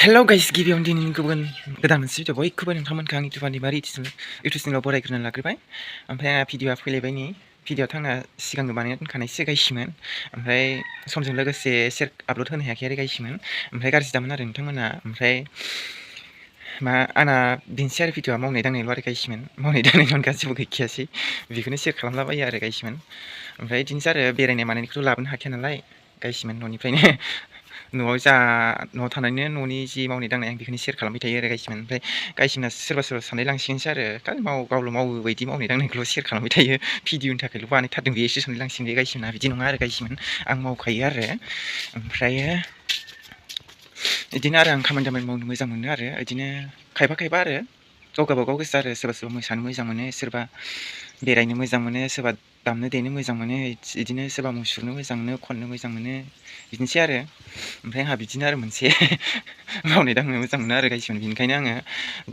हेल' guys गिबियावनो दिनैनि गोदान मोनसे भिडिअ बयखौबो नोंथांमोनखौ आंनि दुबानि बारि इउटुब चेनेलाव बरायग्रोना लाग्रोबाय ओमफ्राय आंहा भिडिअआ फैलायबाय नै भिडिअआथ' आंना सिगांनो बानायना दोनखानायसो गाइसमोन ओमफ्राय समजों लोगोसे आपल'ड होनो हायाखै आरो गाइसमोन ओमफ्राय गाज्रि दामोन आरो नोंथांमोना ओमफ्राय आंना बेनोसै आरो भिडिअआ मावनाय दांनायल' आरो गाइसमोन मावनाय दांनायनि गासिबो गैखायासै बेखौनो शेयार खालामलाबायो आरो गाइसमोन ओमफ्राय बिदिनोसै आरो बेरायनाय मानायनिखौथ' लाबोनो हाखाया नालाय गाइसमोन न'निफ्रायनो न'आव थानानैनो न'नि जि मावनाय दांनाय आं बेखौनो शेयार खालामबाय थायो आरो गाइसमोन ओमफ्राय गाइसमोना सोरबा साननाय लांसिगोनसो आरो गावल' मावो बायदि मावनाय दांनायखौल' शेयार खालामबाय थायो भिडिअनि थाखायल' बानायथारदों बेसो साननाय लांसिगोन बे गाइसमोना बिदि नङा आरो गाइसमोन आं मावखायो आरो ओमफ्रायो बिदिनो आरो आं खामानि दामानि मावनो मोजां मोनो आरो बिदिनो खायफा आरो गावबागाव गोसो आरो सोरबा मोसानो मोजां मोनो सोरबा बेरायनो मोजां मोनो सोरबा दामनो देनो मोजां मोनो बिदिनो सोरबा मुसुरनो मोजां मोनो खननो मोजां मोनो बिदिनोसै आरो ओमफ्राय आंहा बिदिनो आरो मोनसे मावनाय दांनो मोजां मोनो आरो गाइसमोन बेनिखायनो आङो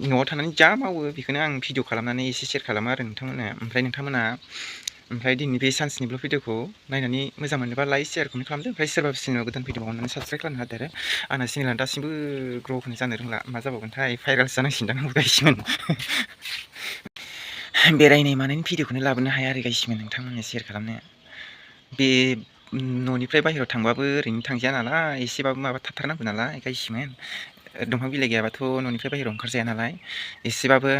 न'आव थानानै जा मावो बेखौनो आं भिडिअ खालामनानै एसे शेयार खालामो आरो नोंथांमोननो ओमफ्राय दिनै बे सानसेनि भिडिअखौ नायनानै मोजां मोनोबा लाइक शेयार कमेन्ट खालामदो ओमफ्राय सोरबा चेनेलाव गोदान फैदोंबा अननानै साबसक्राइब खालामनो होदो आरो आंना चेनेला दासिमबो ग्र'खौनो जानो रोंला मा जाबावगोनथाय भाइरेलसो जानांसिगोन दां गाइसमोन बेरायनाय मानायनि भिडिअखौनो लाबोनो हाया आरो गाइसमोन नोंथांमोननो शेयार खालामनो बे न'निफ्राय बाहेरायाव थांबाबो ओरैनो थांजाया नालाय एसेबाबो माबा थाथारनांगौ नालाय गाइसमोन दंफां बिलाइ गैयाबाथ' न'निफ्राय बाहेरायाव ओंखारजाया नालाय एसेबाबो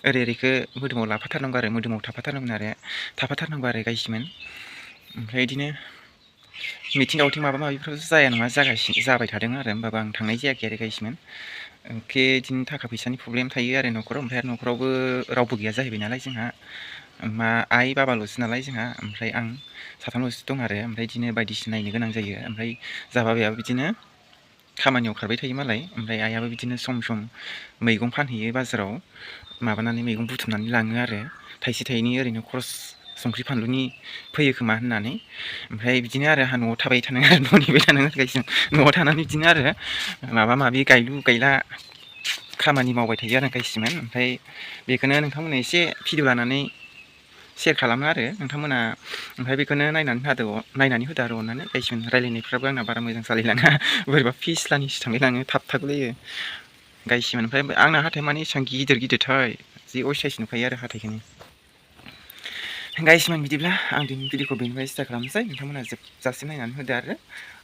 ओरैखो मोदोमाव लाफाथारनांगौ आरो मोदोमाव थाफाथारनांगौ आरो गाइसमोन ओमफ्राय बिदिनो मिथिं दावथिं माबा माबिफ्राव जाया नङा जाबाय थादों आरो होमबाबो आं थांनाय जायाखै आरो गाइसमोन बिदिनो थाखा फैसानि प्रब्लेम थायो आरो न'खराव ओमफ्राय न'खरावबो रावबो गैया जाहैबाय नालाय जोंहा आइ बाबाल'सो नालाय जोंहा ओमफ्राय आं साथामल'सो दं आरो ओमफ्राय बिदिनो बायदिसिना नायनो गोनां जायो ओमफ्राय जाहा बाबायाबो बिदिनो खामानियाव खारबाय थायो मालाय ओमफ्राय आइयाबो बिदिनो सम मैगं फानहैयो बाजाराव माबानानै मैगं बुथुमनानै लाङो आरो थाइसे थाइनै ओरैनो खरस संख्रि फानलुनि फैयो खोमा होननानै ओमफ्राय बिदिनो आरो आंहा न'आव थाबाय थानाङो आरो न' नेबाय थानाङो गाइसमोन न'आव थानानै बिदिनो आरो माबा माबि गायलु गायला खामानि मावबाय थायो आरो गाइसमोन ओमफ्राय बेखौनो नोंथांमोना एसे भिडिअ लानानै शेयार खालामो आरो नोंथांमोना ओमफ्राय बेखौनो नायनानै होदो आरो अननानै गाइसमोन रायलायनायफ्राबो आंना बारा मोजां जालायलाङा बोरैबा फिस्लानिसो थांलायलाङो थाबथागुलायो गाइसमोन ओमफ्राय आंना हाथाय माने एसेबां गिदिरथार जि असाइस नुखायो आरो हाथाइखौनो गाइसमोन बिदिब्ला आं दिनै भिडिअखौ बेनिफ्राय स्टार्ट खालामनोसै नोंथांमोना जोबजासिम नायनानै होदो आरो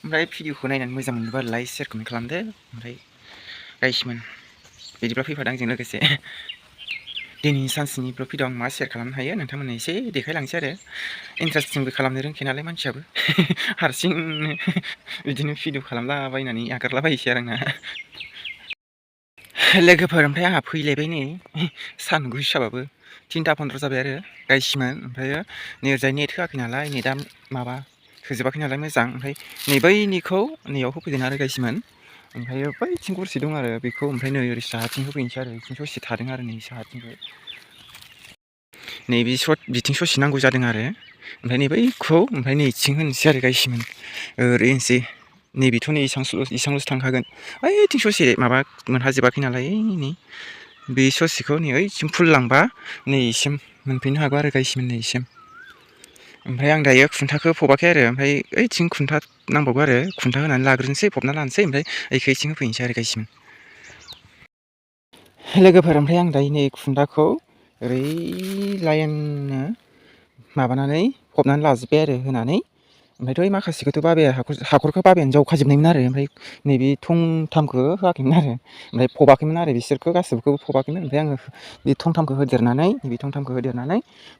ओमफ्राय भिडिअखौ नायनानै मोजां मोनोबा लाइक शेयार कमेन्ट खालामदो ओमफ्राय गाइसमोन बिदिब्ला फैफादो आंजों लोगोसे दिनैनि सानसेनि भिडिअ आं मा शेयार खालामनो हायो नोंथांमोननो एसे देखायलांसै आरो इन्टारेस्टिंबो खालामनो रोंखाया नालाय मानसियाबो हारसिंनो बिदिनो भिडिअ खालामलाबायनानै आगारलाबायोसै आरो आंना लोगोफोर ओमफ्राय आंहा फैलायबाय नै सान्दुं गोसाबाबो 3:15 जाबाय आरो गाइसमोन ओमफ्रायो नै ओरैजाय नेट होआखै नालाय नेटआ माबा होजोबाखै नालाय मोजां ओमफ्राय नै बैनिखौ नैयाव होफैदों आरो गाइसमोन ओमफ्रायो बैथिं गरसे दं आरो बेखौ ओमफ्राय नै ओरै साहाथिं होफैनोसै आरो बिथिं ससे थादों आरो नै साहाथिंबो नैबे बिथिं ससे नांगौ जादों आरो ओमफ्राय नै बैखौ ओमफ्राय नैथिं होनोसै आरो गाइसमोन ओरै होनोसै नैबेथ' नै इसांल'सो थांखागोन ओइथिं ससे माबा मोनहाजोबाखै नालाय नै बे ससेखौ नै ओइसिम फुललांबा नैसिम मोनफैनो हागौ आरो गाइसमोन नैसिम ओमफ्राय आं दायो खुन्थाखौ फबाखै आरो ओमफ्राय ओइथिं खुन्था नांबावगौ आरो खुन्था होनानै लाग्रोनोसै फबना लानोसै ओमफ्राय ओइखौ इथिं होफैनोसै आरो गाइसमोन लोगोफोर ओमफ्राय आं दायो नै खुन्थाखौ ओरै लाइननो माबानानै फबनानै लाजोब्बाय आरो होनानै ओमफ्रायथ' ओइ माखासेखौथ' बाबाया हाखरखौ बाबायानो जावखाजोबनायमोन आरो ओमफ्राय नैबे थंथामखौ होआखैमोन आरो ओमफ्राय फबाखैमोन आरो बिसोरखौ गासिबोखौबो फबाखैमोन ओमफ्राय आङो बे थंथामखौ होदेरनानै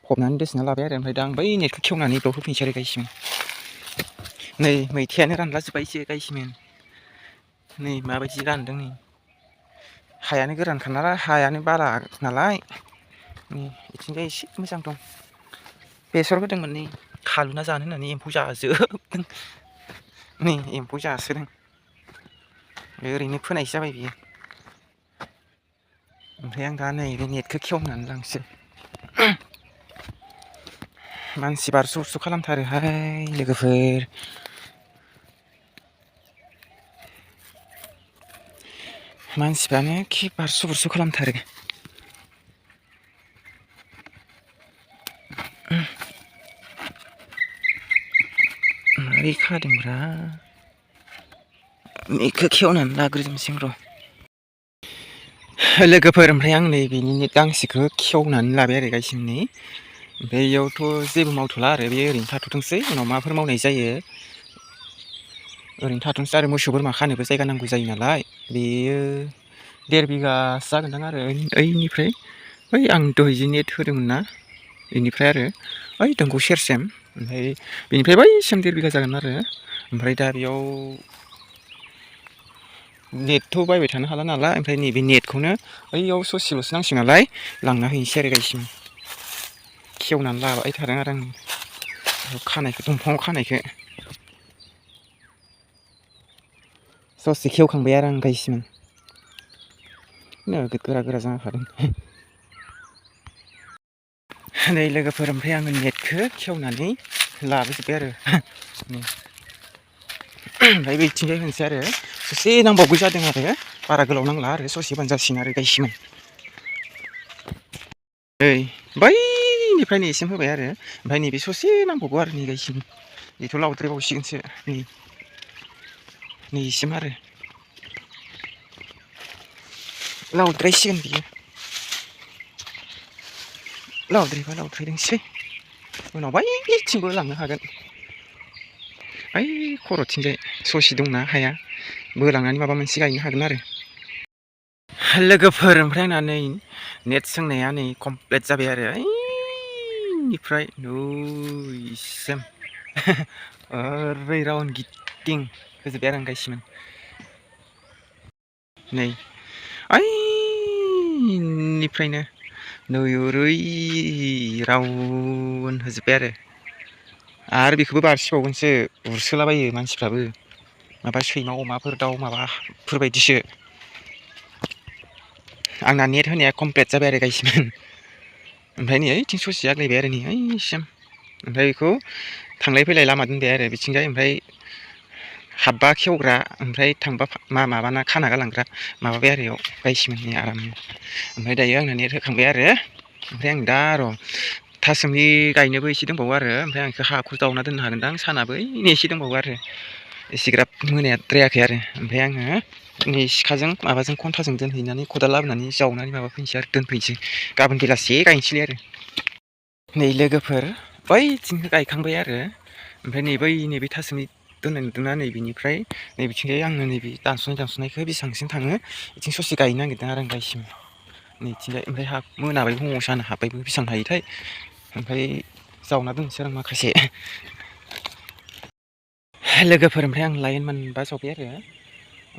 फबनानै दोनना लाबाय आरो ओमफ्राय दा आं बै नेटखौ खेवनानै बेयाव होफैनोसै आरो गाइसमोन नै मैथायानो रानलाजोब्बायसो गाइसमोन नै माबायदि रानदों नै हायानो गोरानखा नालाय हायानो बारा नालाय नै बिथिंजाय एसे मोजां दं बेसर होदोंमोन नै खालुना जानो होननानै एम्फौ जाजोबदों नै एम्फौ जासोदों ओरैनो फोनायसो जाबाय बियो ओमफ्राय आं दा नै बे नेटखौ खेवनानै लांसै मानसि बारस' बुरस' खालामथारोहाय लोगोफोर मानसिफ्रानो एखे बारस' बुरस' खालामथारो मारै खादोंब्रा नेटखौ खेवनानै लाग्रोजोबनोसै र' लोगोफोर ओमफ्राय आं नै बेनि नेट गांसेखौ खेवनानै लाबाय आरो गायसिमनि ओमफ्राय इयावथ' जेबो मावथ'ला आरो बे ओरैनो थाथ'थोंसै उनाव माफोर मावनाय जायो ओरैनो थाथोंसै आरो मोसौ बोरमा खानोबो जायगा नांगौ जायो नालाय बेयो 1.5 बिगासो जागोनदां आरो ओइनिफ्राय बै आं दहाय जि नेट होदोंमोन ना बेनिफ्राय आरो ओइ दंग' सेरसिम ओमफ्राय बेनिफ्राय बैसिम 1.5 बिगा जागोन आरो ओमफ्राय दा बेयाव नेटथ' बायबाय थानो हाला नालाय ओमफ्राय नैबे नेटखौनो ओइयाव ससेल'सो नांसिगौ नालाय लांना हैनोसै आरो गायसिम खेवनानै लाबाय थादों आरो आं खानायखौ दंफाङाव खानायखौ ससे खेवखांबाय आरो आं गायसिम नोगोद गोरा गोरा जाना थादों नै लोगोफोर ओमफ्राय आङो नेटखौ खेवनानै लाबोजोब्बाय आरो ओमफ्राय बैथिंजाय होनोसै आरो ससे नांबावगौ जादों आरो बारा गोलाव नांला आरो ससेबानो जासिगोन आरो गायसिम ओइ बैनिफ्राय नैसिम होबाय आरो ओमफ्राय नैबे ससे नांबावगौ आरो नै गायसिम बेथ' लावद्रायबावसिगोनसो नैसिम आरो लावद्रायसिगोन बियो लावद्रायबा लावद्रायदोंसै उनाव बैथिंबो लांनो हागोन ओइ खर'थिंजाय ससे दंना हाया बोलांनानै माबा मोनसे गायनो हागोन आरो लोगोफोर ओमफ्राय आंना नै नेट सोंनाया नै कमप्लिट जाबाय आरो ओइनिफ्राय नैसिम ओरै राउन्ड गिदिं होजोब्बाय आरो आं गायसिम नै ओइनिफ्रायनो नै ओरै राउन्ड होजोब्बाय आरो बेखौबो बारसिबावगोनसो उरसोलाबायो मानसिफ्राबो माबा सैमा अमाफोर दाउ माबाफोरबायदिसो आंना नेट होनाया कमप्लिट जाबाय आरो गायसिम ओमफ्राय नै ओइथिं ससे आग्लायबाय आरो नै ओइसिम ओमफ्राय बेखौ थांलाय फैलाय लामा दोनबाय आरो बिथिंजाय ओमफ्राय हाबबा खेवग्रा ओमफ्राय थांबा माबाना खाना गालांग्रा माबाबाय आरो बेयाव गायसिमनि आरामनो ओमफ्राय दायो आंना नेट होखांबाय आरो ओमफ्राय आं दा र' थासुमलि गायनोबो एसे दंबावो आरो ओमफ्राय आं बेखौ हाखौ जावना दोननो हागोनदां सानाबो ओइनै एसे दंबावो आरो एसेग्राब मोनाद्रायाखै आरो ओमफ्राय आङो नै सिखाजों माबाजों खन्थाजों दोनहैनानै खदाल लाबोनानै जावनानै माबाफैनोसै आरो दोनफैनोसै गाबोन बेलासि गायनोसैलै आरो नै लोगोफोर बैथिंखौ गायखांबाय आरो ओमफ्राय नै बै नैबे थासुमलि दोननाय नुदोंना नैबेनिफ्राय नैबेथिंजाय आङो नैबे दानस'नायखौ बेसेबांसिम थाङो बिथिं ससे गायनो नागिरदों आरो आं गायसिम नैथिंजाय ओमफ्राय मोनाबाय हमाव सानो हाबबायबो बेसेबां हायोथाय ओमफ्राय जावना दोननोसै आं माखासे लोगोफोर ओमफ्राय आं लाइन मोनबा जावबाय आरो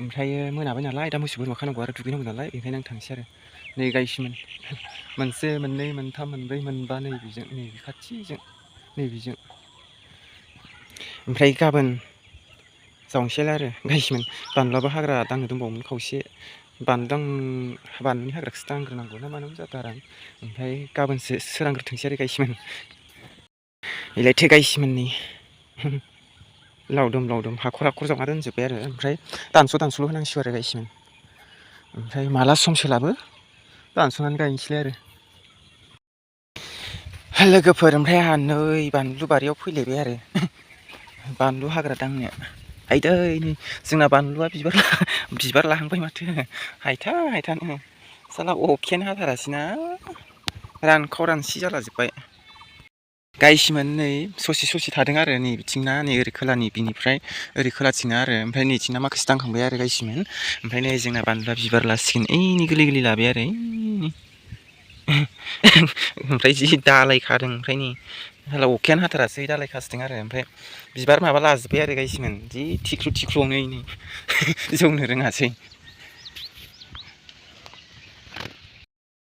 ओमफ्राय मोनाबाय नालाय दा मोसौ बोरमा खानांगौ आरो दुगैनांगौ नालाय बेनिखायनो आं थांसै आरो नै गायसिमोन मोनसे मोननै मोनथाम मोनब्रै मोनबा नैबेजों नैबे खाथिजों नैबेजों ओमफ्राय गाबोन जावनोसैलाय आरो गायसिमोन बानलुआबो हाग्रा दांनो दंबावोमोन खावसे बानलुनि हाग्राखौसो दांग्रोनांगौ ना मानांगौ जादों आरो आं ओमफ्राय गाबोनसो सोरांग्रोथोंसै आरो गायसिमोन बेलायथो गायसिमोननि लावदुम हाखर जावना दोनजोब्बाय आरो ओमफ्राय दानसल' होनांसिगौ आरो गायसिमोन ओमफ्राय माला सम सोलाबो दानस'नानै गायनोसैलाय आरो लोगोफोर ओमफ्राय आंहा नै बानलु बारियाव फैलायबाय आरो बानलु हाग्रा दांनो आयदै नै जोंना बानलुआ बिबार लाहांबाय माथो हायथानो साला अखायानो हाथारासैना रानखाव रानसि जालाजोब्बाय गायसिमोन नै ससे थादों आरो नै बिथिंना नै ओरै खोलानि बिनिफ्राय ओरै खोलाथिंना आरो ओमफ्राय नैथिंना माखासे दांखांबाय आरो गायसिमोन ओमफ्राय नै जोंना बानलुआ बिबार लासिगोन ओइनि गोरलै लाबाय आरो ओमफ्राय जि दालाय खादों ओमफ्राय नै साला अखायानो हाथारासै दालाय खासोदों आरो ओमफ्राय बिबार माबा लाजोब्बाय आरो गायसिमोन जि थिख्लुआवनो नै जौनो रोङासै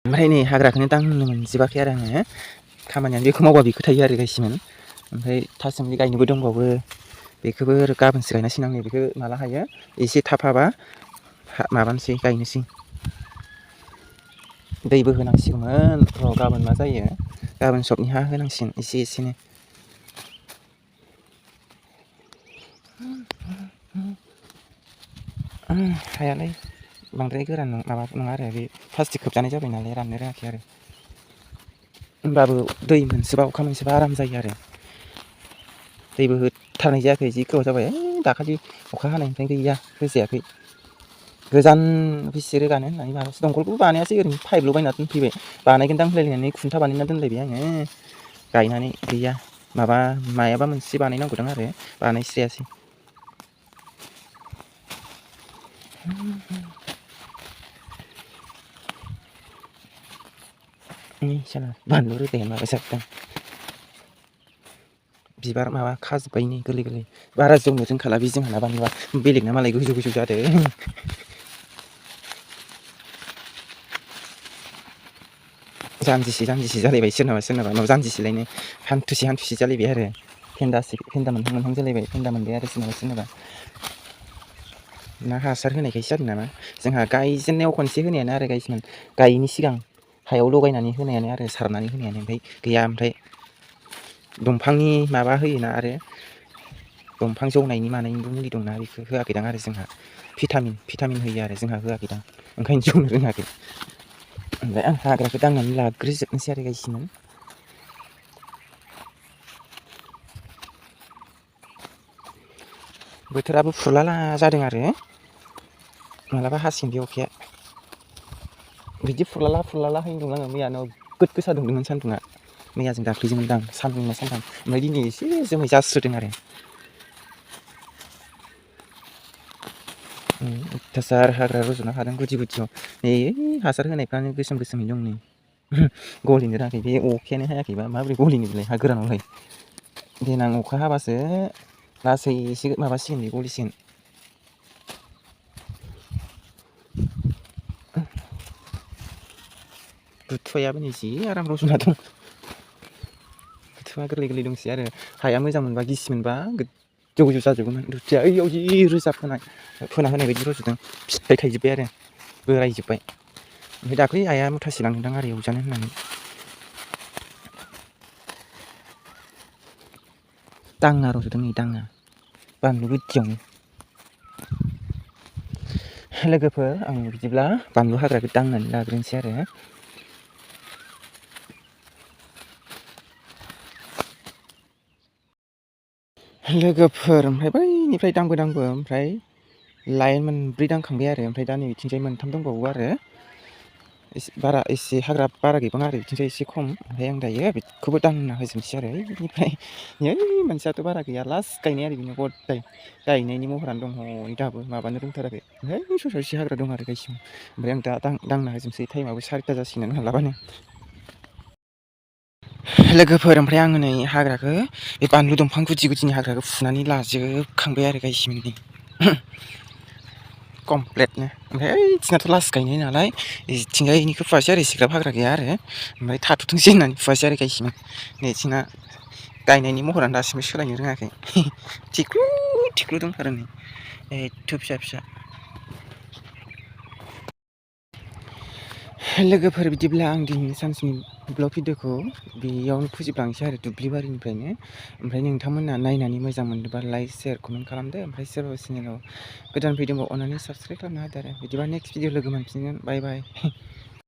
ओमफ्राय नै हाग्राखौनो दांनो मोनजोबाखै आरो आङो खामानियानो बेखौ मावबा बेखौ थायो आरो गायसिमोन ओमफ्राय थासुमलि गायनोबो दंबावो बेखौबो गाबोनसो गायनांसिगोन आं बेखौ माला हायो एसे थाब हाबा माबानोसै गायनोसै दैबो होनांसिगौमोन र' गाबोन मा जायो गाबोन सबनि हा होनांसिगोन एसेनो हायालाय बांद्राय गोरान माबा नङा आरो बे प्लास्टिक खोबजानाय जाबाय नालाय राननो रोङाखै आरो होमबाबो दै मोनसोबा अखा मोनसोबा आराम जायो आरो दैबो होथारनाय जायाखै जि गोबाव जाबाय दाखालि अखा हानायनिफ्राय गैया होजायाखै गोजान बेसे रोगानो होननानै माबासो दंखलखौबो बानायासै ओरैनो पाइपल' बायना दोनफैबाय बानायगोनदां होनलायलायनानै खुन्था बानायना दोनलायबाय आङो गायनानै गैया माबा मायाबा मोनसे बानायनांगौदां आरो बानायस्रायासै साला बानलु रोदाया माबा जादों बिबार माबा खाजोब्बाय गोरलै गोरलै बारा जौनो रोंखाला बे जोंहाना बानलुआ बेलेगना मालाय गोजौ गोजौ जादों जानजिसे जालायबाय सोरनाबा सोरनाबा जानजिसेलायनो हान्थुसे जालायबाय आरो फेन्दा मोनहां जालायबाय फेन्दा मोनबाय आरो सोरनाबा ना हासार होनायखायसो जादों नामा जोंहा गायजेननायाव खनसे होनायानो आरो गायजेननाय गायिनि सिगां हायाव लगायनानै होनायानो आरो सारनानै होनायानो ओमफ्राय गैया ओमफ्राय दंफांनि माबा होयोना आरो दंफां जौनायनि मानायनिबो मुलि दंना बेखौ होआखैदां आरो जोंहा भिटामिन होयो आरो जोंहा होआखैदां ओंखायनो जौनो रोङाखै ओमफ्राय आं हाग्राखौ दांनानै लाग्रोजोबनोसै आरो गायसिमोन बोथोराबो फुरलाला जादों आरो मालाबा हासिगोन बे अखाया बिदि फुरलाला होनदों आङो मैया नोगोद गोसा दुंदोंमोन सान्दुङा मैयाजों दाख्लैजोंमोनदां सान्दुंना सानथाम ओमफ्राय दिनै एसे जोमै जास्रोदों आरो अयथासार हाग्रा रज'ना थादों गुदि गुदियाव नै हासार होनायफ्रानो गोसोमै दं नै गलिनो रोङाखै बे अखायानो हायाखैबा माबोरै गलिनो बेलाय हा गोरानावलाय देनां अखा हाबासो लासैसो माबासिगोन बे गलिसिगोन बुथुवायाबो नै जि आराम रज'ना दं बुथुवा गोरलै दंसै आरो हाया मोजां मोनबा गिसि मोनबा गोजौ जाजोबगौमोन बुथुवाया ओइयाव जि रोजा फोना होनाय बायदि रज'दों फिथाइ थाइजोब्बाय आरो बोरायजोब्बाय ओमफ्राय दाख्लै आइया मुथासे लांदोंदां आरो एवजानो होननानै दांना रज'दों नै दांना बानलु गुदियावनो लोगोफोर आं बिदिब्ला बानलु हाग्राखौ दांनानै लाग्रोनोसै आरो लोगोफोर ओमफ्राय बैनिफ्राय दांबो ओमफ्राय लाइन मोनब्रै दांखांबाय आरो ओमफ्राय दा नै बिथिंजाय मोनथाम दंबावो आरो एसे हाग्रा बारा गैबाङा आरो बिथिंजाय एसे खम ओमफ्राय आं दायो बेखौबो दांना होजोबनोसै आरो बेनिफ्राय मोनसेयाथ' बारा गैया लास्ट गायनाय आरो बेनो गदाय गायनायनि महरानो दं हनै दाबो माबानो रोंथाराखै ओमफ्राय ससे एसे हाग्रा दं आरो गायसिम ओमफ्राय आं दा दांना होजोबनोसै टाइमाबो 4ता जासिगोन मालाबानो लोगोफोर ओमफ्राय आङो नै हाग्राखौ बे बानलु दंफां गुदिनि हाग्राखौ फुनानै लाजोबखांबाय आरो गायसिमोन नै कमप्लिटनो ओमफ्राय ओइथिंनाथ' लास्ट गायनाय नालाय इथिंजायनिखौ फुवासै आरो इसिग्राब हाग्रा गैया आरो ओमफ्राय थाथ'थोंसै होननानै फुवासै आरो गायसिमोन नै इथिंना गायनायनि महरानो दासिमबो सोलायनो रोङाखै थिख्लु दंथारो नै एथ' फिसा लोगोफोर बिदिब्ला आं दिनैनि सानसेनि ब्लग भिडिअखौ बेयावनो फोजोबलांसै आरो दुब्लिबारिनिफ्रायनो ओमफ्राय नोंथांमोना नायनानै मोजां मोनदोंबा लाइक शेयार कमेन्ट खालामदो ओमफ्राय सोरबा चेनेलाव गोदान फैदोंबा अननानै साबसक्राइब खालामना होदो आरो बिदिबा नेक्स्ट भिडिअ लोगो मोनफिनगोन बाय